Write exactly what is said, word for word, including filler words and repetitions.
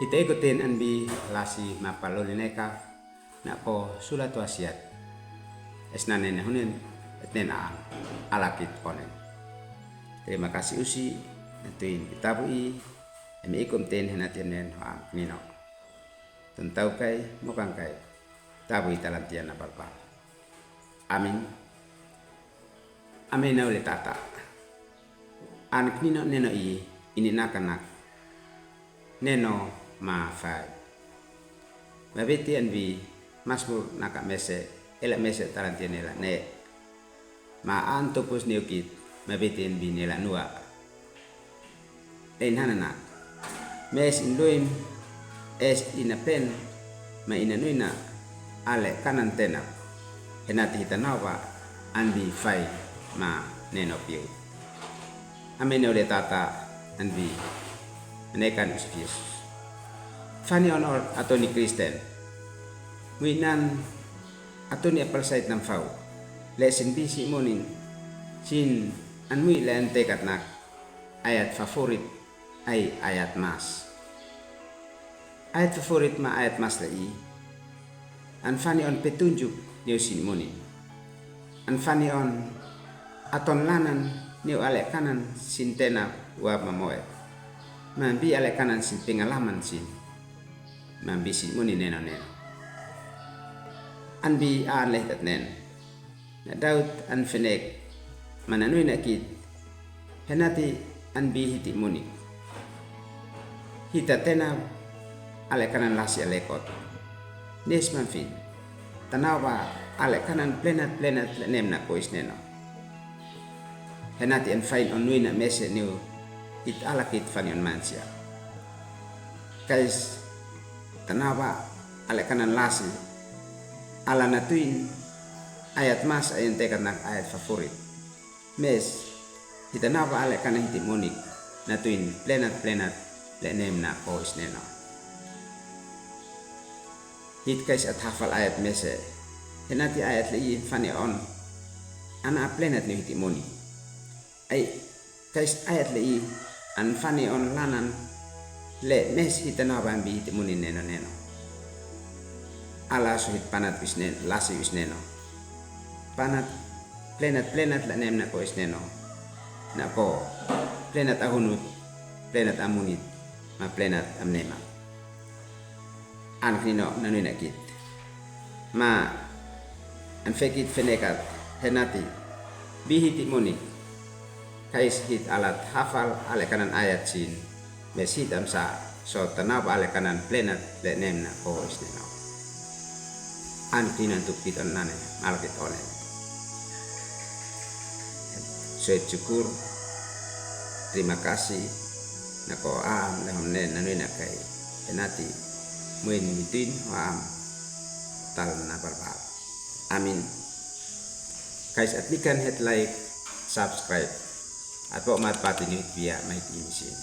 Te ko ten anbi lasi mapaloli neka, nako sula tua siat. Esna nene hunen, etnen a, alakit onen. Terima kasih usi, na tuin kitabu i, emi ikom ten henati enen ho am kinino. Tun tau kai, mokang kai, tabu i talantian na balbal. Amin. Amin na ule tata. An kinino neno i, ini nakanak. Neno ma fai. Mabiti anbi, masmur naka mese, ela mese talantian ela ne. Ma an topus niukit, mabiti anbi nela nua. Ein hanana. Mes in luim, es ina pen, ma ina nuina, ale kanan tenap. Henati hita nova, anbi fai, ma neno piu. Amin na ule tata, anbi, menekan usi Yesus. Fani on or atoni Kristen. Muinan, atoni apal sait nam fau. Le sin bi si munin, sin an mui le an tekat nak. Ayat favorit, ai ayat mas. Ayat favorit ma ayat mas le i. An fani on petunjuk niu sin munin. An fani on aton lanan niu ale kanan sin tena uap mamoe. Mambi ale kanan sin pengalaman sin. Mambi sin munin neno neno. Anbi an le hitat nen. Na daut an fenek, ma na nuina kit, henati anbi hiti munik. Hita tena ale kanan lasi ale kot. Nes manfin, tanava ale kanan plenat plenat le nem na kois neno. Henati an fain on nuina mese niu hit alakit fani on mansia. Kais, tanava ale kanan lasi, ala na tuin, ayat mas ayan tekat nak ayat favorit. Mes, hita nava ale kanan hiti munik, na tuin plenat plenat le nem na kois neno. Hit kais at hafal ayat mese, henati ayat le i fani on, ana a plenat ni hiti munik. Ai, kais ayat le i, an fani on lanan, le mes hita nava anbi hiti munin neno neno. Ala so hit panat uis nen, lasi uis neno. Panat, plenat plenat le nem na kois neno. Nako, plenat ahunut, plenat amunit, ma plenat amnema. An kinino na nuina kit. Ma, an fekit fenekat, henati, bi hiti munik. Kais hit alat hafal ale kanan ayat sin. Mes hit amsa, so tanava ale kanan plenat le nem na kois neno. An kinino tukit on nane, malkit onen. Soit syukur, terima kasih, nako am le hom nen na nuina kai, henati, muin mitin ho am, tal na balbal. Amin. Kais at nikan het like, subscribe. At bo mat pati ni pia mai ti misin.